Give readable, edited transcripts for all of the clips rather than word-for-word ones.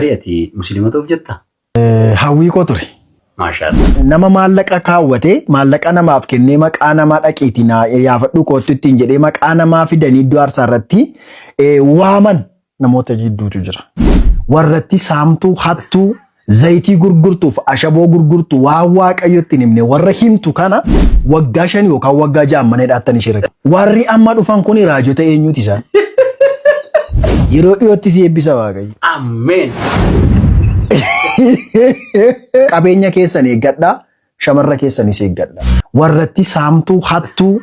Tarii ati musliima ta'uuf jettaa? Hawwii koo ture. Maashaallah. Nama maallaqa kaawwatee maallaqa namaaf kennee maqaa namaa dhaqiitii naa yaafadhu koottu ittiin jedhee maqaa namaa fidanii iddoo aarsaa irratti waaman namoota jidduutu jira. Warratti saamtuu, hattuu, zayitii gurgurtuuf ashaboo gurgurtu waan waaqayyotti hin himne warra himtu kana waggaa 5 yookaan waggaa 6 mana hidhaattan ishee rakkisa. Warri amma dhufan kun raajota eenyuuti isaan? Yeroo dhiyootti si eebbisa Waaqayyo. Ameen. Qabeenya keessan eeggadhaa, shamarra keessanis eeggadhaa. Warratti saamtuu, hattuu,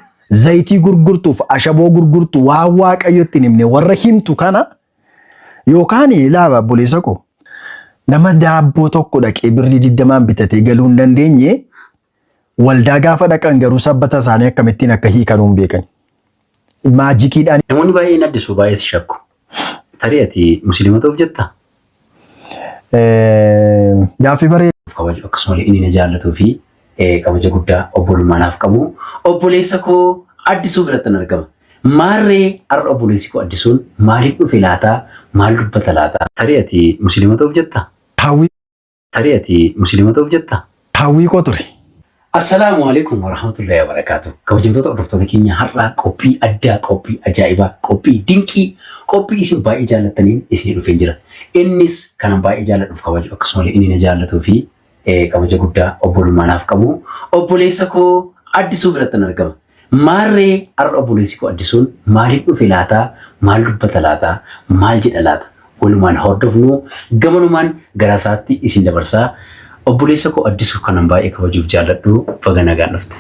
zayitii gurgurtuuf ashaboo gurgurtu waan waaqayyotti hin himne warra himtu kana yookaan ilaaba obboleessa koo nama daabboo tokko dhaqee birrii 20n bitatee galuu hin dandeenye waldaa gaafa dhaqan garuu sabbata isaanii akkamittiin akka hiikanuu hin beekan. Maajikiidhaan. Namoonni baay'een Addisuu baay'ee si shakku. Tarii ati musliima ta'uuf jettaa? Gaaffii bareeda. Kabaju akkasumallee inni na jaallatuu fi kabaja guddaa obbolummaa naaf qabu obboleessa koo Addisuu birattan argama. Maarree har'a obboleessi koo Addisuun maaliif dhufe laataa? Maal dubbata laata? Tarii ati musliima ta'uuf jettaa? Hawwii. Tarii ati musliima ta'uuf jettaa? Hawwii koo ture. Assalaamu alaikum warahmatullahi wabarakatuh. Kabajamtoota hordoftoota keenya har'aa qophii addaa, qophii ajaa'ibaa, qophii dinqii, qophii isin baay'ee jaallattaniin isinii dhufeen jira. Innis kanan baay'ee jaalladhuuf kabaju akkasumallee inni na jaallatuu fi kabaja guddaa obbolummaa naaf qabu obboleessa koo Addisuu birattan argama. Maarree har'a obboleessi koo Addisuun maaliif dhufe laata? Maal dubbata laata? Maal jedha laata? Walumaan hordofnu gamanumaan gara isaatti isin dabarsaa. Obboleessa koo Addisuu kanan baay'ee kabajuuf jaalladhu baga nagaan dhufte.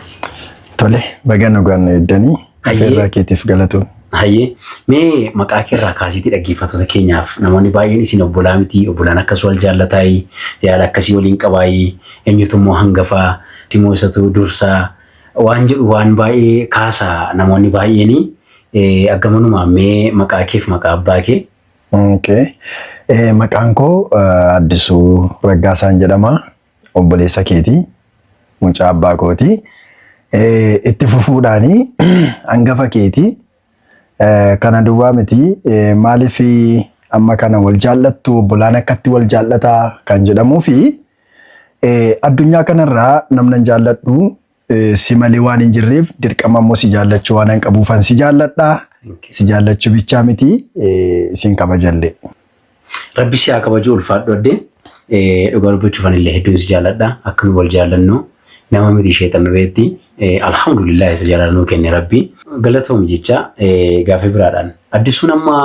Tole, baga nagaan eeddanii Hayyee. affeerraa keetiif galatoom. Hayyee, mee maqaa keerraa kaasiitii dhaggeeffattoota keenyaaf namoonni baay'een isin obbolaa miti, obbolaan akkas wal jaallataayi, jaala akkasii waliin qabaayi, eenyutu immoo hangafaa, simoo isatu dursaa waan jedhu waan baay'ee kaasa namoonni baay'een aggamanuma mee maqaa keef maqaa abbaa kee. Okay. Maqaan koo Addisuu Raggaasaan jedhama. Obboleessa keeti. Mucaa abbaa kooti. Itti fufuudhaani hangafa keeti. Kana duwwaa miti maaliif amma kana wal jaallattu obbolaan akkatti wal jaallataa kan jedhamuu fi addunyaa kanarraa namnan jaalladhu si malee waan hin jirreef dirqama immoo si jaallachuu waan hin qabuufan si jaalladha. Si jaallachuu bichaa miti sin kabajallee. Rabbi si haa kabaju ulfaadhu addee. Dhugaa dubbachuuf anillee hedduun si jaalladha. Akka nu wal jaallannu nama miti sheexanna beetti. Alhamdulillah isa jaalala nuu kenne Rabbi. Galatoomi jecha gaaffii biraadhaan. Addisuun amma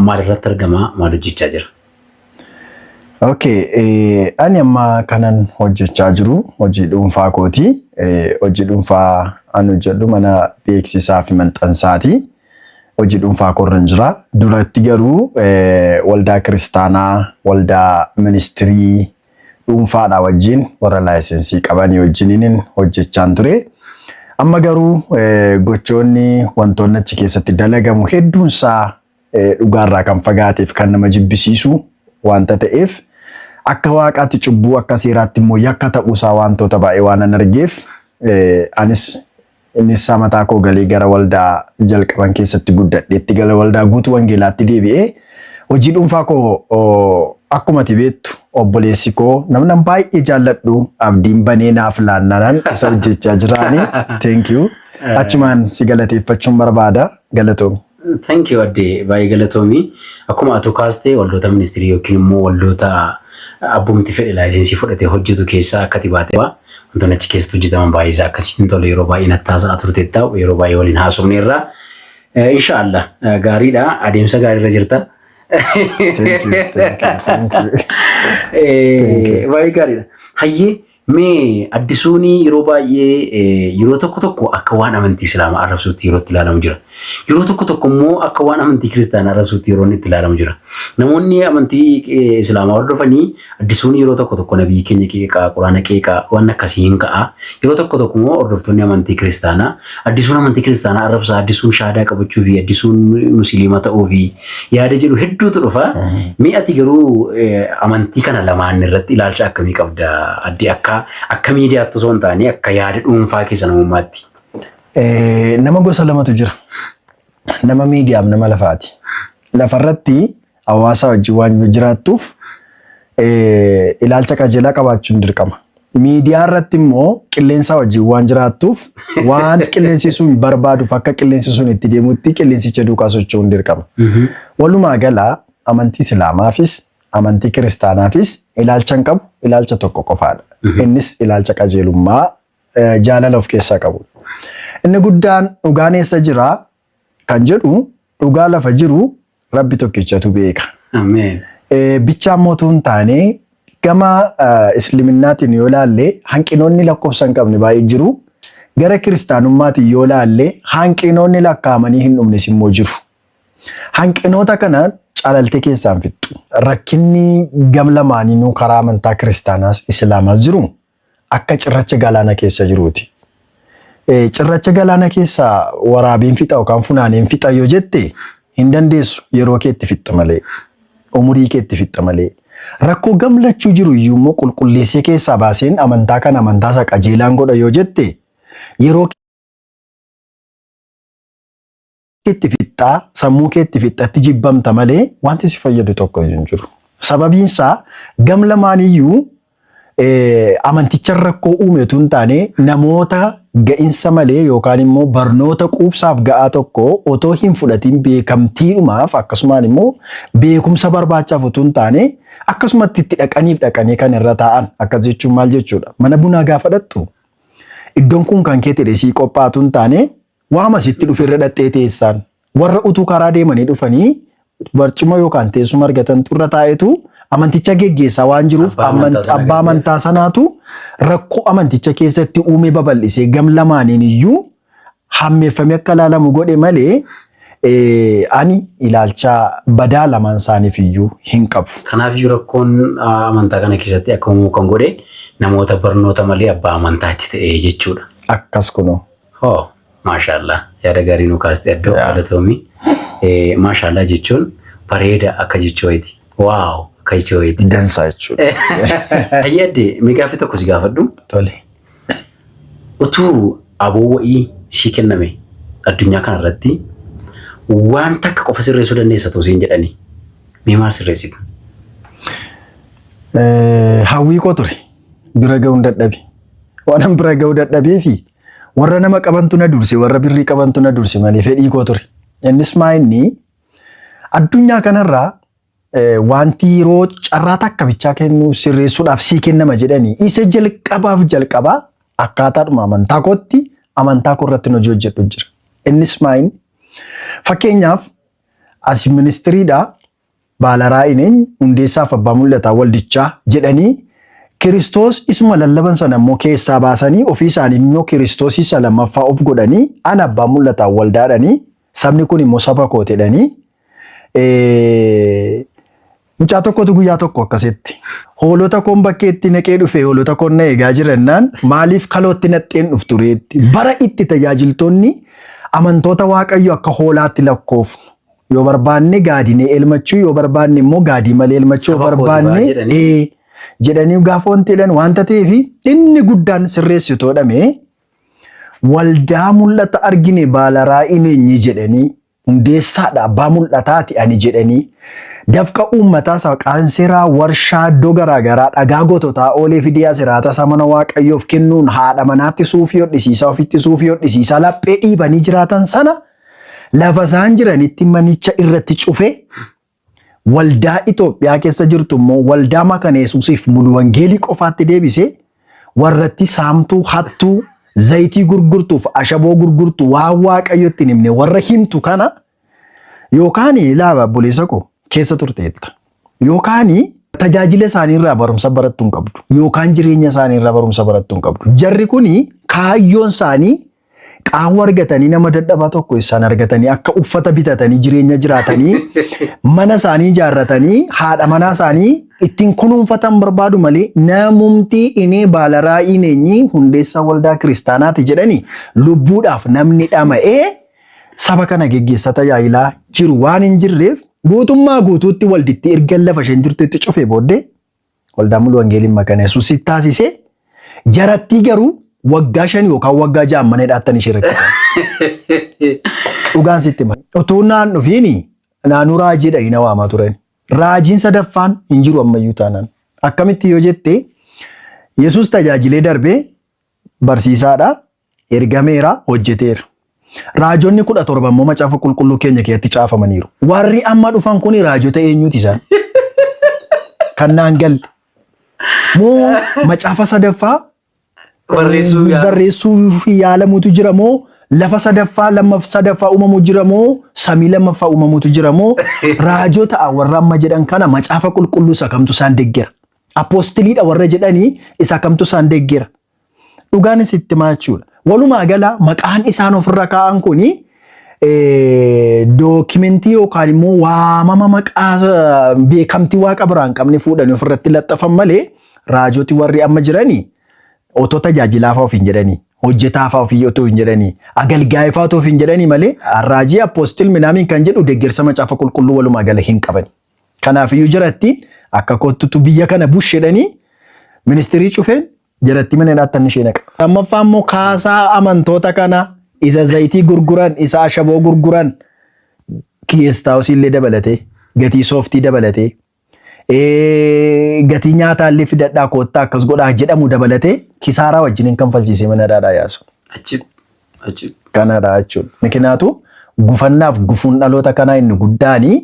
maal irratti argama maal hojjechaa jira? Okay, ani amma kanan hojjechaa jiru hojii dhuunfaa kooti. Hojii dhuunfaa an hojjedhu mana beeksisaa fi maxxansaati. Hojii dhuunfaa koorran jira. Duratti garuu waldaa kiristaanaa, waldaa ministirii dhuunfaadha wajjin warra laayisensii qabanii wajjiniin hojjechaan ture. Amma garuu gochoonni wantoonni achi keessatti dalagamu hedduunsaa dhugaarraa kan fagaateef kan nama jibbisiisu wanta ta'eef akka waaqaatti cubbuu akka seeraatti immoo yakka ta'uusaa wantoota baay'ee waan an argeef anis innis mataa koo galee gara waldaa jalqaban keessatti guddadheetti gara waldaa guutuu wangeelaatti deebi'ee hojii dhuunfaa koo akkuma ati beektu obboleessi koo namni baay'ee jaalladhu abdiin banee naaf laannanaan isa hojjechaa jiraani. Thank you. Achumaan si galateeffachuun barbaada. Galatoomi. Thank you adde baay'ee galatoomi. Akkuma atu kaaste waldoota ministirii yookiin immoo waldoota abbumti fedhe laayisensii fudhatee hojjetu keessaa akka ati baate wantoonni achi keessatti hojjetaman baay'ee isaa akkasitti tole yeroo baay'ee nattaasaa turteetta yeroo baay'ee waliin haasofneerra. Inshaallah gaariidha adeemsa gaariirra jirta. Thank you, thank you, thank you. Baay'ee gaariidha. Hayyee mee Addisuun yeroo baay'ee yeroo tokko tokko akka waan amantii Islaamaa arrabsuutti yeroo itti ilaalamu jira. Yeroo tokko tokko immoo akka waan amantii Kiristaanaa arrabsuutti yeroo inni itti ilaalamu jira. Namoonni amantii Islaamaa hordofanii Addisuun yeroo tokko tokko nabii keenya qeeqaa, quraana qeeqaa waan akkasii hin ka'a. Yeroo tokko tokko immoo hordoftoonni amantii Kiristaanaa Addisuun amantii Kiristaanaa arrabsaa, Addisuun shaadaa qabachuu fi Addisuun Musliima ta'uu fi yaada jedhu hedduutu dhufa. Mee ati garuu amantii kana lamaan irratti ilaalcha akkamii qabda? Addi akka akka miidiyaatti osoo hin taane akka yaada dhuunfaa keessa namummaatti. Nama gosa lamatu jira. Nama miidiyaaf nama lafaati. Lafarratti hawaasa wajjin waan jiraattuuf Ilaalcha qajeelaa qabaachuun dirqama. Miidiyaa irratti immoo qilleensa wajjin waan jiraattuuf, waan qilleensi sun barbaaduuf akka qilleensi sun itti deemutti qilleensicha duukaa socho'uun dirqama. Walumaa gala amantii Islaamaafis amantii Kiristaanaafis ilaalcha hin qabu, ilaalcha tokko qofaadha. Innis ilaalcha qajeelummaa jaalala of keessaa qabu. Inni guddaan dhugaan eessa jira kan jedhu, dhugaa lafa jiru Rabbi tokkichatu beeka. Ameen. Bichaa immoo utuu hin taane, gama Isliminnaatiin yoo ilaalle hanqinoonni lakkoofsa hin qabne baay'ee jiru. Gara Kiristaanummaatiin yoo ilaalle hanqinoonni lakkaa'amanii hin dhumnes immoo jiru. Hanqinoota kana calaltee keessaan fixxu. Rakkinni gam lamaaniinuu karaa amantaa Kiristaanaas Islaamaas jiru akka cirracha galaana keessa jiruuti. Cirracha galaana keessaa waraabeen fixa yookaan funaaneen fixa yoo jette hin dandeessu, yeroo keetti fixxa malee. Umurii keetti fixxa malee. Rakkoo gam lachuu jiru iyyuu immoo qulqulleessee keessaa baaseen amantaa kana amantaa isa qajeelaan godha yoo jette yeroo keetti fixxaa, sammuu keetti fixxatti jibbamta malee wanti si fayyadu tokko hin jiru. Sababiin isaa gam lamaaniyyuu amanticha rakkoo uume utuu hin taane, namoota ga'insa malee yookaan immoo barnoota quubsaaf ga'aa tokko otoo hin fudhatiin beekamtiidhumaaf, akkasumaan immoo beekumsa barbaachaaf utuu hin taane akkasumatti itti dhaqaniif dhaqanii kan irra taa'an. Akkas jechuun maal jechuudha? Mana bunaa gaafa dhaqxu iddoon kun kan kee ta'e sii qophaa'atu hin taane, waama sitti dhufe irra dhaxxee teessaan. Warra utuu karaa deemanii dhufanii barcuma yookaan teessuma argatantu irra taa'etu amanticha geggeessaa waan jiruuf Abbaa amantaa sana abbaa amantaa sanaatu rakkoo amanticha keessatti uume babal'isee gam lamaaniin iyyuu hammeeffamee akka ilaalamu godhe malee, ani ilaalcha badaa lamaan isaaniif iyyuu hin qabu. Kanaaf iyyuu rakkoon amantaa kana keessatti akka uumamu kan godhe namoota barnoota malee abbaa amantaa itti ta'e jechuudha. Akkas kunoo. Hoo, maashaallah, yaada gaarii nu kaaste addoo, galatoomi. Maashaallah jechuun bareeda akka jechuu wayiiti. Wow akka jechuu wayiiti. Dansaa jechuudha. Hayyee addee, mee gaaffii tokko si gaafadhu. Tole. Utuu aboo wa'ii sii kenname, addunyaa kanarratti waan takka qofa sirreessuu dandeessa otoo siin jedhanii, mee maal sirreessita? Hawwii koo ture, bira ga'uun dadhabe. Waan bira ga'uu dadhabee fi warra nama qabantu na durse, warra birrii qabantu na durse malee fedhii koo ture. Innis maa inni addunyaa kanarraa wanti yeroo carraa takka bichaa kennuu sirreessuudhaaf sii kennama jedhanii isa jalqabaaf jalqabaa akkaataadhuma amantaa kootti amantaa koo irratti hojii hojjedhu jira. Innis maa inni fakkeenyaaf as ministiriidhaa baalaraa ineen hundeessaaf abbaa mul'ataa waldichaa jedhanii, Kiristoos isuma lallaban sana immoo keessaa baasanii ofii isaanii immoo Kiristoos isa lammaffaa of godhanii, ana abbaa mul'ataa waldaadhanii, sabni kun immoo saba koo jedhanii. Mucaa tokkotu guyyaa tokko akkasitti hoolota koon bakkeetti naqee dhufe, hoolota koon na eegaa jirannaan maaliif kalootti naqxeen dhuftu reetti? Bara itti tajaajiltoonni amantoota Waaqayyo akka hoolaatti lakkoofnu, yoo barbaanne gaadinee elmachuu, yoo barbaanne immoo gaadii malee elmachuu, yoo Saba kooti barbaanne fa'aa jedhanii. Jedhanii gaafa wanti jedhan wanta ta'eef, inni guddaan sirreessitu jedhame waldaa mul'ata argine baalaraa ineenyi jedhanii, hundeessaadha abbaa mul'ataati ani jedhanii, dafqa uummataa isa qaanseraa warshaa iddoo garaagaraa dhagaa gototaa oolee fidee asiraata isa mana Waaqayyoof kennuun, haadha manaatti suufii hodhisiisaa, ofitti suufii hodhisiisaa, laphee dhiibanii jiraatan sana lafa isaan jiranitti manicha irratti cufe, waldaa Itoophiyaa keessa jirtu immoo waldaa Makana Yesuusiif mulu wangeelii qofaatti deebise, warratti saamtuu, hattuu, zayitii gurgurtuuf ashaboo gurgurtu, waan Waaqayyotti hin himne warra himtu kana, yookaan ilaaba obboleessa koo keessa turteetta, yookaan tajaajila isaanii irraa barumsa barattu hin qabdu, yookaan jireenya isaanii irraa barumsa barattu hin qabdu. Jarri kuni kaayyoon isaanii qaawwa argatanii nama dadhabaa tokko isaan argatanii akka uffata bitatanii, jireenya jiraatanii, mana isaanii ijaarratanii, haadha manaa isaanii ittiin kunuunfatan barbaadu malee, namumti inni baalaraa ineenyi hundeessaa waldaa kiristaanaati jedhanii lubbuudhaaf namni dhama'ee saba kana geggeessa tajaajilaa jiru waan hin jirreef, guutummaa guutuutti walditti erga lafa isheen jirtutti cufee booddee waldaa mulu wangeeliin Makana Yesuus taasise. Jarattii garuu waggaa 5 yookaan waggaa 6 mana hidhaattan ishee rakkisan. Dhugaan sitti hima. Utuu naan dhufiini naanuu raajiidha hin waamaa turan. Raajiin sadaffaan hin jiru ammayyuu taanaan. Akkamitti yoo jette, Yesuus tajaajilee darbee, barsiisaadha, ergameera, hojjeteera. Raajonni 17 immoo macaafa qulqulluu keenya keessatti caafamaniiru. Warri amma dhufan kun raajota eenyuti isaan? Kan naan galle. Moo macaafa sadaffaa barreessuu yaala. Barreessuu fi yaalamutu jira moo, lafa sadaffaa lammaff sadaffaa uumamu jira moo, samii lammaffaa uumamutu jira moo, raajota warra amma jedhan kana macaafa qulqulluu isa kamtu isaan deggera? Apoostiliidha warra jedhanii isa kamtu isaan deggera? Dhugaan sitti himaa jechuudha. Walumaa gala maqaan isaan ofirra kaa'an kuni dookimentii yookaan immoo waamama maqaa beekamtii waaqa biraa hin qabne fuudhanii ofirratti laxxafan malee, raajoti warri amma jiranii otoo tajaajilaa fa'aa of hin jedhanii, hojjetaa fa'aa ofii otoo hin jedhanii, agalgaa'ee fa'aa otoo of hin jedhanii malee, raajii, apostle minaamin kan jedhu deeggarsa macaafa qulqulluu walumaa gala hin qaban. Kanaafiyyuu jarattiin akka kottutu biyya kana bush jedhanii ministirii cufeen jaratti mana hidhaatti ishee naqa. Lammaffaa immoo kaasaa amantoota kana, isa zayitii gurguran, isa ashaboo gurguran, guest house illee dabalatee, gatii sooftii dabalatee, gatii nyaataa illee fidadhaa koottaa akkas godhaa jedhamu dabalatee, kisaaraa wajjin hin kanfalchiisee mana hidhaadhaa yaasa. Achi achi. Kanadha jechuudha. Mikinaatu gufannaaf gufuun dhaloota kanaa inni guddaanii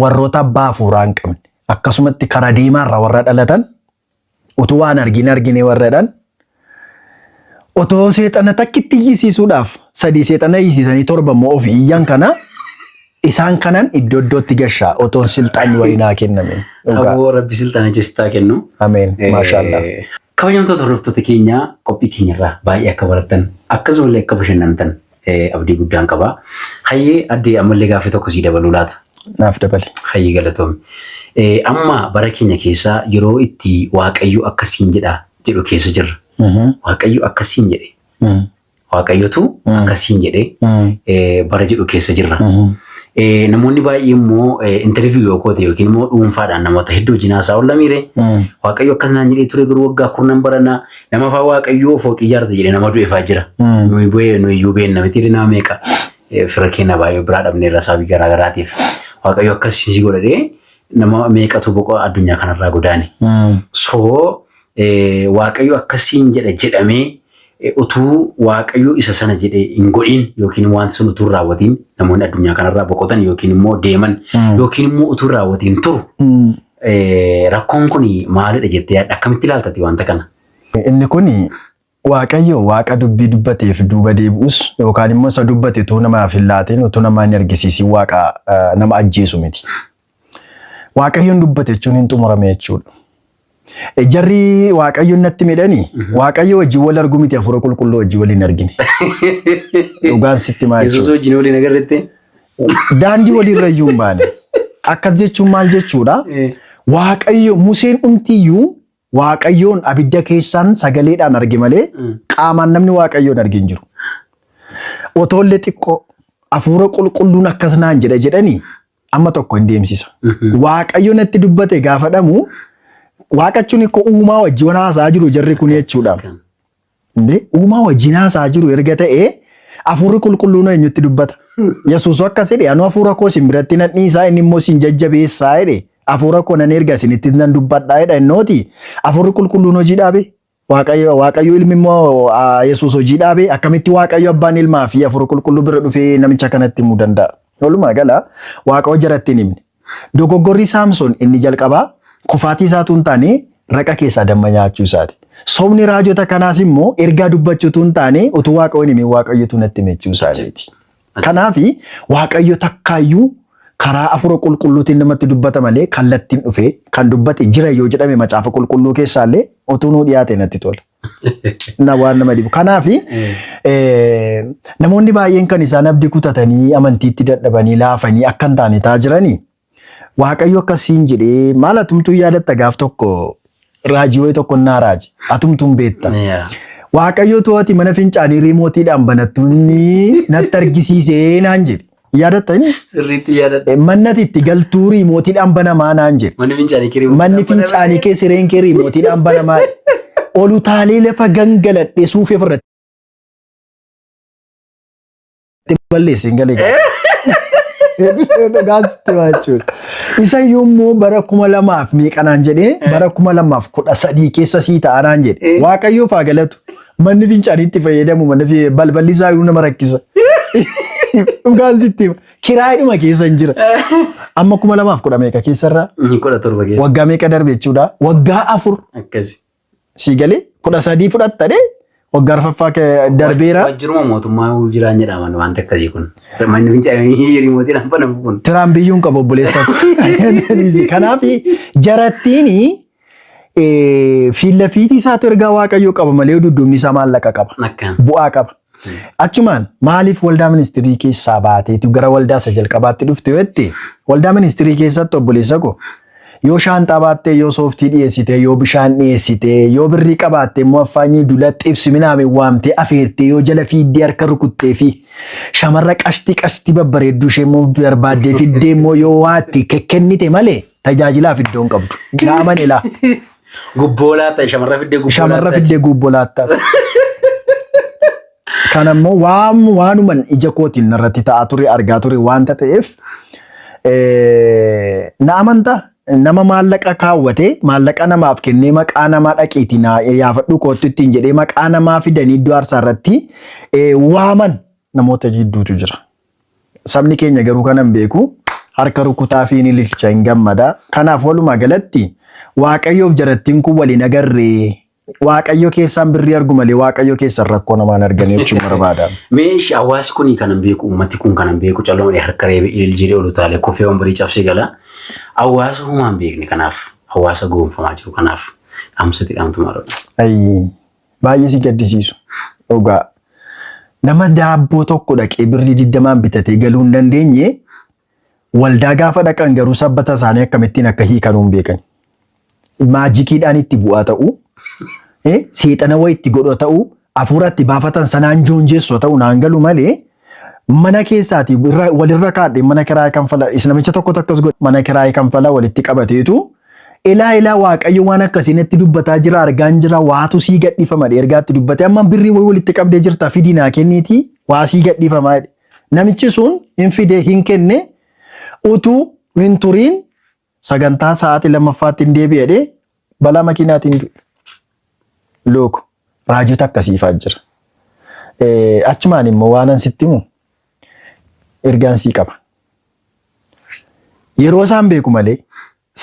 warroota abbaa hafuuraa hin qabne, akkasumatti karaa deemaarra warra dhalatan, utuu waan argine argine warra jedhan, otoo seexana takkitti iyyisiisuudhaaf sadii seexana iyyisiisanii torba immoo ofii iyyan, kana isaan kanan iddoo iddootti gashaa otoon silxaanni wayii naa kenname. Dhugaa. Aboo, Rabbi silxaana jessitaa kennu. Ameen. Maashaallah. Kabajamtoota hordoftoota keenya, qophii keenyarraa baay'ee akka barattan akkasumallee akka bashannantan abdii guddaan qaba. Hayyee addee, ammallee gaaffii tokko sii dabaluu laata? Naaf dabali. Hayyee, galatoomi. Amma bara keenya keessaa yeroo itti Waaqayyo akkasiin jedha jedhu keessa jirra. Waaqayyo akkasiin jedhe. Waaqayyotu akkasiin jedhe bara jedhu keessa jirra. Namoonni baay'ee immoo interview yoo goote yookiin immoo dhuunfaadhaan namoota hedduu wajjin haasa'aa oolamiire. Waaqayyo akkas naan jedhee ture, garuu waggaa 10 baranaa nama fa'aa Waaqayyoo fooqii ijaarte jedhee nama du'e fa'aa jira. Nuyi bu'ee nuyi iyyuu beenna miti, nama meeqa fira keenya baay'ee biraa dhabneerra sababii garaa garaatiif. Waaqayyo akkas si godhadhee nama meeqatu boqoo addunyaa kanarraa godaane. So Waaqayyo akkasiin jedha jedhamee utuu Waaqayyo isa sana jedhee hin godhin yookiin wanti sun utuu hin raawwatiin namoonni addunyaa kanarraa boqotan yookiin immoo deeman yookiin immoo utuu hin raawwatiin turu. Rakkoon kun maalidha jettee yaadda? Akkamitti ilaaltati wanta kana? Inni kun Waaqayyo waaqa dubbii dubbateef duuba deebi'us yookaan immoo isa dubbate utuu namaaf hin laatin, utuu namaa hin argisiisin waaqa nama ajjeesu miti. Waaqayyoon dubbate jechuun hin xumurame jechuudha. Jarri Waaqayyoon natti midhanii Waaqayyo wajjin wal argu miti, hafuura qulqulluu wajjin wal hin argine. Dhugaan sitti maa Yesuus jechuudha. Wajjin waliin agarretti. Daandii waliirra iyyuu hin baane. Akkas jechuun maal jechuudha? Waaqayyo Museen dhumtiyyuu Waaqayyoon abidda keessaan sagaleedhaan arge malee qaamaan namni Waaqayyoon arge hin jiru. Otoollee xiqqoo hafuura qulqulluun akkas naan jedha jedhanii amma tokko hin deemsisa. Waaqayyo natti dubbate gaafa dhamu, waaqachuun ikkoo uumaa wajjin haasa'aa jiru jarri kun jechuudha. Indee uumaa wajjin haasa'aa jiru erga ta'ee, hafuurri qulqulluun eenyutti dubbata? Yesuus akkas jedhe, "Anu hafuura koo isin biratti nan dhiisaa, inni immoo isin jajjabeessaa" jedhe. "Hafuura koo nan erga, isinitti nan dubbadhaa" jedha innooti. Hafuurri qulqulluun hojii dhaabe. Waaqayyo ilmi immoo Yesuus hojii dhaabe. Akkamitti Waaqayyo abbaan ilmaa fi hafuura qulqulluu bira dhufee namicha kanatti himuu danda'a? Walumaa gala Waaqayyo jaratti hin himne. Dogoggorri Saamson inni jalqabaa kufaatii isaatu hin taane, raqa keessaa damma nyaachuu isaati. Sobni raajota kanaas immoo ergaa dubbachuutu hin taane, utuu Waaqayyo hin himin Waaqayyotu natti hime jechuu isaaniiti. Kanaafi Waaqayyo takkaayyuu karaa hafuura qulqulluutiin namatti dubbata malee kallattiin dhufee kan dubbate jira yoo jedhame, macaafa qulqulluu keessaallee utuu nuu dhiyaate natti tola. Na waan nama dhibu. Kanaafi namoonni baay'een kan isaan abdii kutatanii, amantiitti dadhabanii, laafanii akka hin taane ta'aa jiranii, Waaqayyo akkasiin jedhee maal atumtuu yaadatta? Gaaf tokko raajii wayii tokko naa raaji atumtuun beekta. Waaqayyo ati mana fincaanii riimootiidhaan banattuun natti argisiisee naan jedhe. Yaadatta inni? Sirriitti yaadadha. Manni ati itti galtuu riimootiidhaan banamaa naan jedhe. Manni fincaanii kee Manni fincaanii kee, sireen kee riimootiidhaan banamaa. Ol utaalee lafa gangaladhe, suufii ofirratti balleesse hin galee. Dhugaan sitti himaa jechuudha. Isa yommuu bara 2000 meeqa naan jedhee, bara 2013 keessa sii ta'a naan jedhe. Waaqayyoof haa galatu. Manni fincaaniitti fayyadamu manni balballi isaa iyyuu nama rakkisa. Dhugaan sitti hima. Kiraayidhuma keessa hin jira. Amma 2010 meeqa keessa irraa? 17 keessa. Waggaa meeqa darbe jechuudha? Waggaa 4. Akkasi. Sii galee 13 fudhattadhe, waggaa arfaffaa darbeera. Waajjiruma mootummaa jiraan jedhaman wanti akkasii kun. Manni fincaanii riimootiidhaan banamu kun. Tiraan biyyuun qabu obboleessa. Kanaaf jarattiin fiilla fiitii isaatu ergaa Waaqayyoo qaba malee dudduubni isaa maallaqa qaba. Akkaan. Bu'aa qaba. Achumaan maaliif waldaa ministirii keessaa baateetu gara waldaa isa jalqabaatti dhufte yoo jette, waldaa ministirii keessatti obboleessa koo, yoo shaanxaa baattee, yoo sooftii dhiyeessitee, yoo bishaan dhiyeessitee, yoo birrii qabaatte immoo affaanyii dula xibsi minaame waamtee afeertee, yoo jala fiiddee harka rukuttee fi shamarra qashtii qashtii babbareedduu ishee immoo barbaaddee fiddee immoo yoo waatti kennite malee tajaajilaaf iddoo hin qabdu. Naa amani laa. Gubboo laata, shamarra fiddee gubboo Shamarra laata. fiddee gubboo laattaaf. Kan ammoo waan waanuman ija kootiin narratti ta'aa ture argaa ture waanta ta'eef, na amantaa, nama maallaqa kaawwatee, maallaqa namaaf kennee, maqaa namaa dhaqiitii na yaafadhu kootti ittiin jedhee, maqaa namaa fidanii iddoo aarsaa irratti waaman namoota jidduutu jira. Sabni keenya garuu kanan beeku harka rukutaa fi ni ililcha, hin gammada. Kanaaf walumaa galatti Waaqayyoof jarattiin kun waliin agarree, Waaqayyo keessaan birrii argu malee Waaqayyo keessan rakkoo namaan arganii jechuun barbaada. Mee ishee hawaasi kun kanan beeku, uummati kun kanan beeku callumadhee harka reebe, ilil jedhee ol utaalee kufee wambarii cabsee gala. Hawaasa homaa hin beekne kanaaf, hawaasa goonfamaa jiru kanaaf dhaamsati dhaamtu maalodha? Ayii, baay'ee si gaddisiisu. Dhugaa. Nama daabboo tokko dhaqee birrii 20n bitatee galuu hin dandeenye, waldaa gaafa dhaqan garuu sabbata isaanii akkamittiin akka hiikanuu hin beekan. Maajikiidhaan itti bu'aa ta'uu, seexana wayi itti godhoo ta'uu, hafuura itti baafatan sanaan joonjeessoo ta'uu naan galu malee, mana keessaati walirra kaadhe mana kiraayii kanfala isa namicha tokkotu akkas godhe, mana kiraayii kanfala walitti qabateetu, ilaa ilaa, Waaqayyo waan akkasii natti dubbataa jira, argaan jira, waatu sii gadhiifama ergaatti dubbate, amma birrii wayii walitti qabdee jirta, fidii naa kenniitii waa sii gadhiifamaa jedhe. Namichi sun hin fide, hin kenne. Utuu hin turiin sagantaa sa'aatii lammaffaatti hin deebi'e, balaa makiinaatiin du'e. Look, raajota akkasiifaa jira. Achumaan immoo waan an sitti himu ergaan sii qaba. Yeroo isaan beeku malee,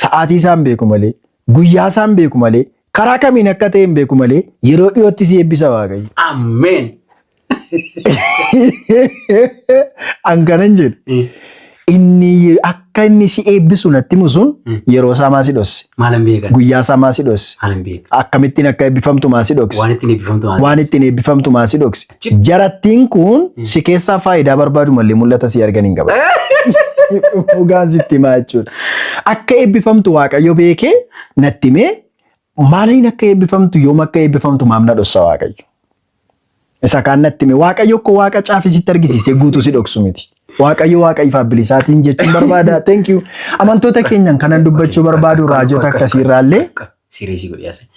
sa'aatii isaan beeku malee, guyyaa isaan beeku malee, karaa kamiin akka ta'e hin beeku malee, yeroo dhiyootti si eebbisa Waaqayyo. Ameen. An kanan jedhu. Inni akka inni si eebbisu natti himu sun yeroo isaa maa si dhosse? Maalan beekan? Guyyaa isaa maa si dhosse? Maalan beekan? Akkamittiin akka eebbifamtu maa si dhokse? Waan ittiin eebbifamtu maal? Waan ittiin eebbifamtu maa si dhokse? Jarattiin kun si keessaa faayidaa barbaadu malee mul'ata si argan hin qaban. Dhugaan sitti himaa jechuudha. Akka eebbifamtu Waaqayyo beekee natti himee, maaliin akka eebbifamtu, yoom akka eebbifamtu maaf na dhossa Waaqayyo? Isa kaan natti hime. Waaqayyo akka Waaqa caafi sitti argisiisee guutuu si dhoksu miti. Waaqayyo Waaqa ifaaf bilisaatiin jechuun barbaada. Thank you. Amantoota keenyan kanan dubbachuu barbaadu raajota akkasiirraallee Serious godhi yaase.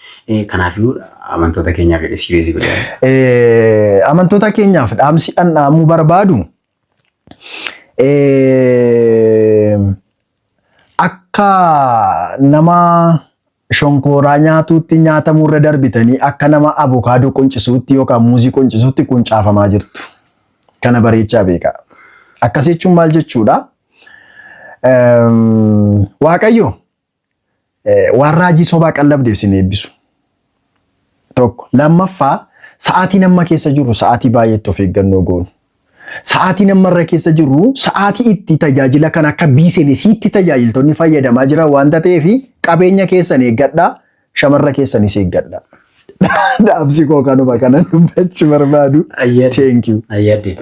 Kanaafiyyuu amantoota keenyaaf jedhe serious godhi yaase. Amantoota keenyaaf dhaamsi an dhaamuu barbaadu, akka nama shonkooraa nyaatuutti nyaatamuu irra darbitanii akka nama avokaadoo quncisuutti yookaan muuzii quncisuutti quncaafamaa jirtu. Kana bareechaa beekaa. Akkas jechuun maal jechuudha? Waaqayyo waan raajii sobaa qallabdeef sin eebbisu. Tokko. Lammaffaa, sa'aatiin amma keessa jirru sa'aatii baay'eetti of eeggannoo goonu. Sa'aatiin amma irra keessa jirru sa'aatii itti tajaajila kan akka businessiitti tajaajiltoonni fayyadamaa jiran waanta ta'eef, qabeenya keessan eeggadhaa, shamarra keessanis eeggadhaa. Dhaamsi koo kanuma, kanan dubbachuu barbaadu. Ayyaadde. Thank you. Ayyaadde.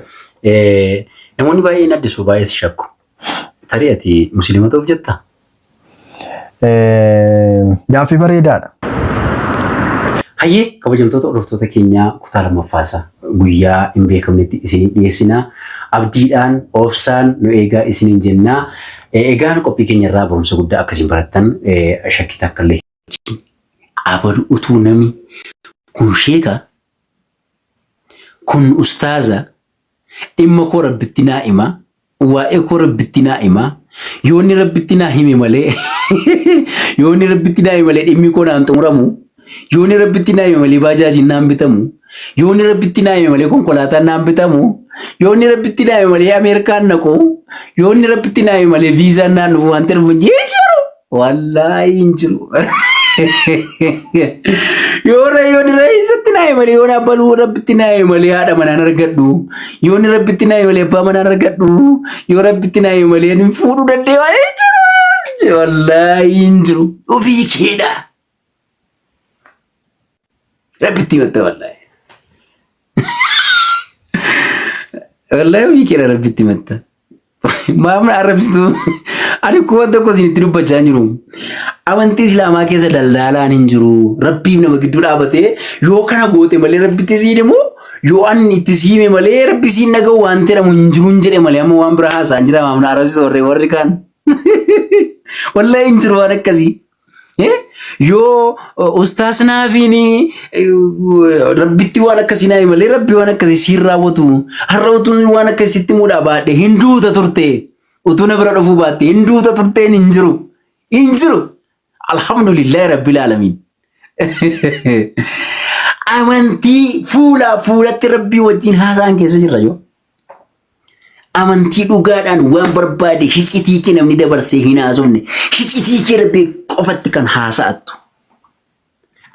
Namoonni baay'een Addisuu baay'ee si shakku. Tarii ati musliima ta'uuf jettaa? Gaaffii bareedaadha. Hayyee, kabajamtoota hordoftoota keenyaa, kutaa lammaffaasaa guyyaa hin beekamnetti isiniif dhiyeessina. Abdiidhaan obsaan nu eegaa isiniin jennaa. Egaan qophii keenya irraa barumsa guddaa akkasiin barattan shakkii takka illee. Abalu utuu nami kun sheeka, kun ustaaza, dhimma koo Rabbitti naa hima. Waa'ee koo Rabbitti naa himaa. Yoo inni Rabbitti naa hime malee yoo inni Rabbitti naa hime malee dhimmi koo naan xumuramu. Yoo inni Rabbitti naa hime malee baajaajiin naan bitamu. Yoo inni Rabbitti naa hime malee konkolaataan naan bitamu. Yoo inni Rabbitti naa hime malee Ameerikaan naqu. Yoo inni Rabbitti naa hime malee viizaan naan dhufu wanti dhufu hin jiru. Wallaahi hin jiru. Yoo yoo isatti naa hime malee yoo na baluu Rabbitti naa hime malee haadha manaan argadhu. Yoo inni Rabbitti naa hime malee abbaa manaan argadhu. Yoo Rabbitti naa hime malee hin fuudhuu danda'u. Hin jiru. Wallaahi hin jiru. Ofii keedha. Rabbitti himatta wallaahi. Wallaahi ofii keedha Rabbitti himatta. Maamna arrabsitu ani kuma tokko isinitti dubbachaa hin jiru. Amantii Islaamaa keessa daldaalaan hin jiru. Rabbiif nama gidduu dhaabatee yoo kana goote malee Rabbitti siin himu yoo ani itti sii hime malee Rabbi siin dhaga'u waan jedhamu hin jiru hin jedhe malee amma waan biraa haasa'an jira maamna arrabsitu warri warri kaan. Wallaahi hin jiru waan akkasii. Yoo ustaas naafiin rabbitti waan akkasii naa malee rabbi waan akkasii siin raawwatu har'a utuun waan akkasitti muudhaa baadhe hin duuta turte utuu na bira dhufuu baatte hin duuta turteen hin jiru hin jiru alhamdulillahi rabbil aalamiin. Amantii fuulaa fuulatti rabbii wajjin haasa'an keessa jirra yoo. Amantii dhugaadhaan waan barbaade hicitii kee namni dabarsee hin haasofne hicitii kee rabbii qofatti kan haasa'attu.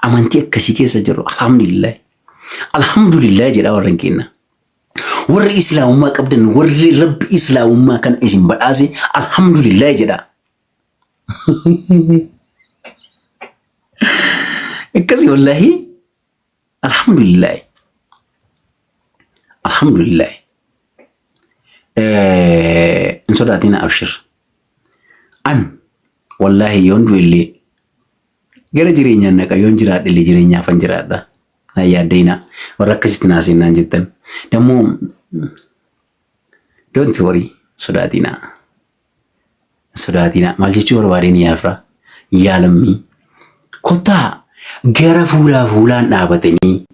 Amantii akkasii keessa jiru alhamdulillah. Alhamdulillah jedha warren keenya. Warri islaamummaa qabdan warri rabbi islaamummaa kana isin badhaase alhamdulillah jedha. Akkasii wallaahi Alhamdulillah. Alhamdulillah. Hin sodaatina abshir. An wallaahi yoon du'ellee gara jireenyaan naqa yoon jiraadhellee jireenyaafan jiraadha. Na yaaddeenaa warra akkasitti naa seennaan jettan. Dammoo don't worry sodaatinaa. Sodaatinaa. Maal jechuu barbaadeen yaa firaa? Yaa lammii. Kottaa gara fuulaa fuulaan dhaabatanii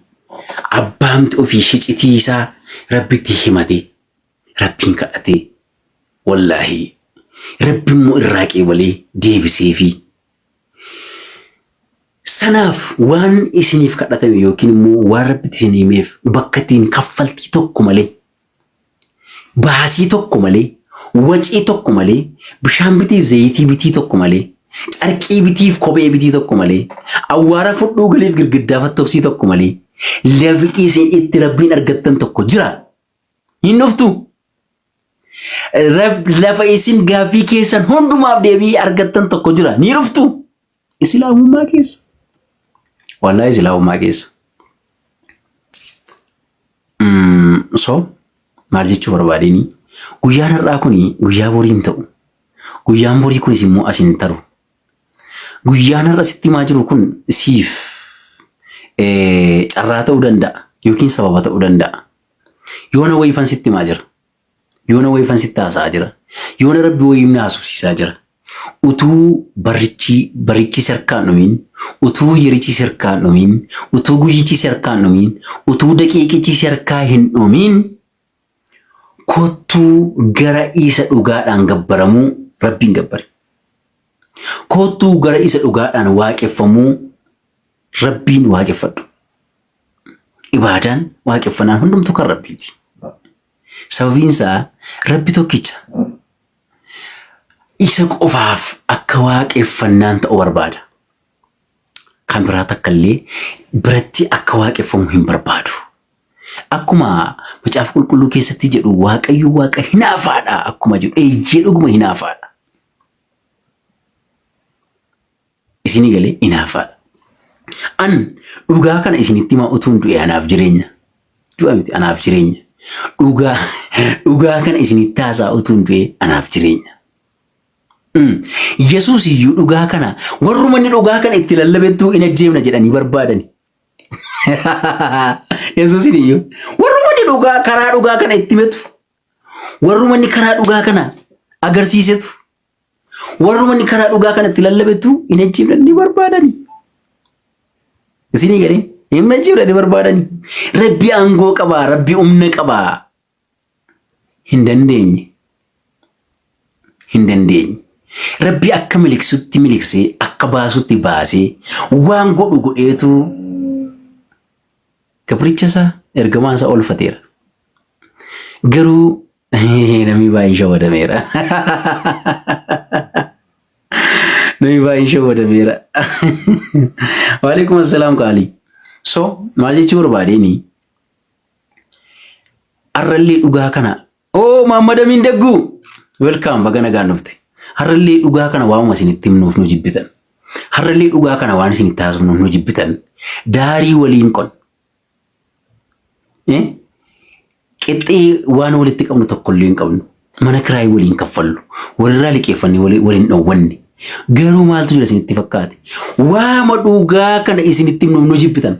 abbaamti ofii hicitii isaa rabbitti himatee rabbiin kadhatee wallaahi rabbi immoo irraa qeebalee deebiseefii sanaaf waan isiniif kadhatame yookiin immoo waan rabbitti isin himeef bakka ittiin kaffaltii tokko malee Baasii tokko malee, wacii tokko malee, bishaan bitiif zayitii bitii tokko malee, carqii bitiif kophee bitii tokko malee, awwaara fudhuu galiif girgiddaa fattoksii tokko malee, lafi isin itti rabbiin argattan tokko jira. Hin dhuftu. Lafa isin gaaffii keessan hundumaaf deebii argattan tokko jira. Ni dhuftu. Islaamummaa keessa. Wallaahi islaamummaa keessa. So maal jechuu barbaadeenii guyyaan har'aa kun guyyaa borii hin ta'u. Guyyaan borii kunis immoo as hin taru. Guyyaan har'a sitti himaa jiru kun siif carraa ta'uu danda'a yookiin sababa ta'uu danda'a. Yoona wayiifan sitti himaa jira. Yoona wayiifan sitti haasa'aa jira. Yoona rabbi wayiif na haasofsiisaa jira. Utuu barrichi barichi si harkaan dhumin, utuu yerichi si harkaan dhumin, utuu guyyichi si harkaan dhumin, utuu daqiiqichi si harkaa hin dhumin, kottuu gara isa dhugaadhaan gabbaramuu Rabbiin gabbari. Kottuu gara isa dhugaadhaan waaqeffamuu Rabbiin waaqeffadhu. Ibaadaan waaqeffannaan hundumtuu kan Rabbiiti. Sababiin isaa Rabbi tokkicha. Isa qofaaf akka waaqeffannaan ta'u barbaada. Kan biraa takka illee biratti akka waaqeffamu hin barbaadu. Akkuma macaafa qulqulluu keessatti jedhu Waaqayyo waaqa hinaafaadha akkuma jedhu eeyyee dhuguma hinaafaadha. Isinii galee inaafaadha. An dhugaa kana isinitti himaa utuun du'e anaaf jireenya. Du'a miti anaaf jireenya. Dhugaa dhugaa kana isinitti haasaa utuun du'e anaaf jireenya. Yesuus iyyuu dhugaa kana warruma inni dhugaa kana itti lallabettuu in ajjeefna jedhanii barbaadani. Yesuus iyyuu warruma inni dhugaa karaa dhugaa kana itti himetu warruma inni karaa dhugaa kana agarsiisetu Warruma inni karaa dhugaa kanatti lallabetu hin ajjeefne ni barbaadani. Isinii galee hin ajjeefne ni barbaadani. Rabbi aangoo qabaa, rabbi humna qabaa. Hin dandeenye. hin dandeenye. Rabbi akka miliqsutti miliqsee akka baasutti baasee waan godhu godheetu gabricha isaa ergamaa isaa oolfateera. Garuu namni baay'een shawwadameera. Namni baay'een shawwadameera. Waalaikum assalaam qaalii. So maal jechuu barbaadeenii har'allee dhugaa kana oo Muhammad Amiin Dagguu welcome baga nagaan dhufte. Har'allee dhugaa kana waanuma isinitti himnuuf nu jibbitan. Har'allee dhugaa kana waan isinitti haasofnuuf nu jibbitan. Daarii waliin qon. Eh? Qixxee waan walitti qabnu tokkollee hin qabnu. Mana kiraayii waliin kaffallu. Walirraa liqeeffannee waliin dhowwanne. Garuu maaltu jira isinitti fakkaate? Waama dhugaa kana isinitti himnuuf nu jibbitan.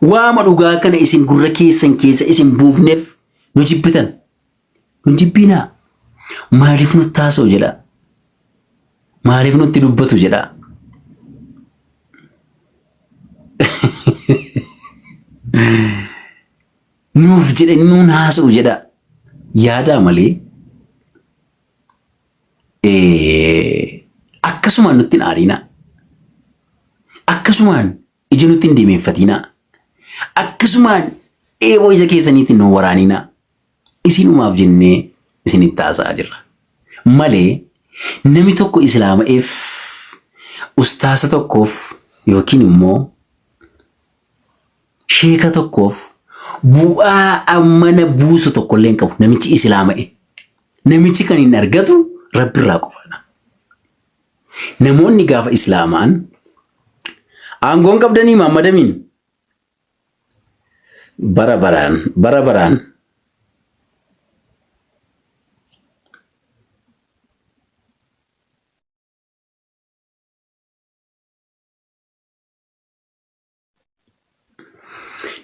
Waama dhugaa kana isin gurra keessan keessa isin buufneef nu jibbitan. Nun jibbiinaa. Maaliif nutti haasa'u jedhaa. Maaliif nutti dubbatu jedhaa. Nuuf jedhanii nuun haasa'u jedhaa. Yaadaa malee akkasumaan nutti hin aariinaa. Akkasumaan ija nutti hin diimeeffatinaa. Akkasumaan eeboo ija keessaniitiin nu waraaninaa. Isinumaaf jennee isinitti haasa'aa jirra. Malee namni tokko islaama'eef ustaasa tokkoof yookiin immoo sheeka tokkoof bu'aa ammana buusu tokkollee hin qabu namichi islaama'e. Namichi kan hin argatu Rabbirraa qofaadha. Namoonni gaafa islaamaan aangoon qabdanii Muhammad Amiin bara baraan bara baraan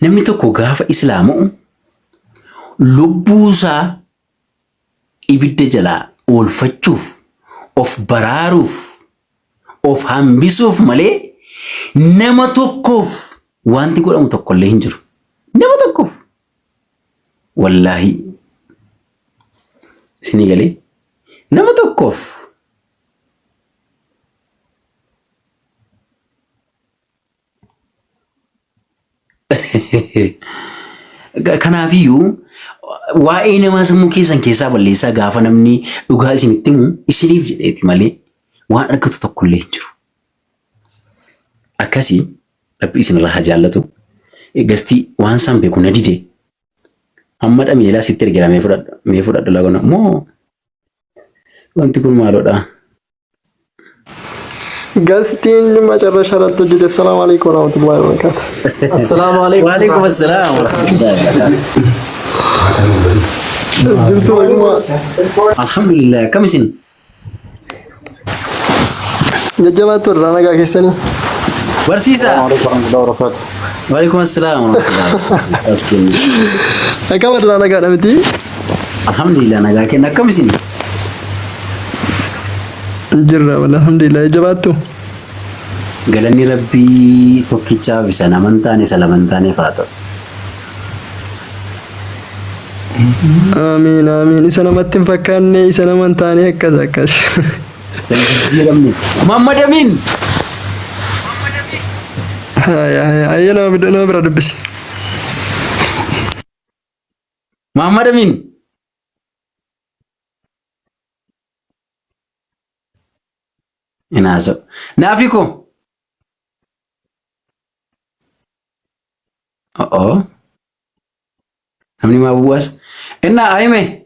Namni tokko gaafa islaama'u lubbuusaa ibidda jalaa oolfachuuf, of baraaruuf, of hambisuuf malee nama tokkoof wanti godhamu tokkollee hin jiru. Nama tokkoof. Wallaahi. Isinii galee? Nama tokkoof. Kanaafiyyuu waa'ee namaa sammuu keessan keessaa balleessaa gaafa namni dhugaa isinitti himu isiniif jedheeti malee waan argatu tokkollee hin jiru. Akkasii rabbi isinirraa haa jaallatu. Gastii waan isaan beeku na dide. Amma dhamiilaa sitti ergeera mee fudhadhu mee fudhadhu lagona moo wanti kun maaloodha? Gastiin መጨረሻ irratti hojjete. Assalaamu alaikum warahmatullahi wabarakatuh. Assalaamu alaikum. Waalaikum assalam warahmatullahi wabarakatuh. Jirtu naguma. Alhamdulillah akkam isin? Jajjabaattu irraa nagaa keessanii. Barsiisaa. Assalamu alaikum warahmatullahi wabarakatuh. Waalaikum assalam warahmatullahi wabarakatuh. As kennu. Akkam irraa nagaadha miti? Alhamdulillah nagaa kenna akkam isin? Jirra wal alhamdulillah jabaattu. Galanni Rabbii tokkichaaf isa nama hin taane isa lama hin taaneef haa ta'u. Amiin amiin isa namatti hin fakkaanne isa nama hin taane akkas akkas. Kan jijjiiramne. Muhammad Amin! Haya haya ayya nama bira nama bira dubbisi. Muhammad Amin! Hin haasa'u. Naafi koo. O'oo. Namni maa bu'as. Innaa ayime.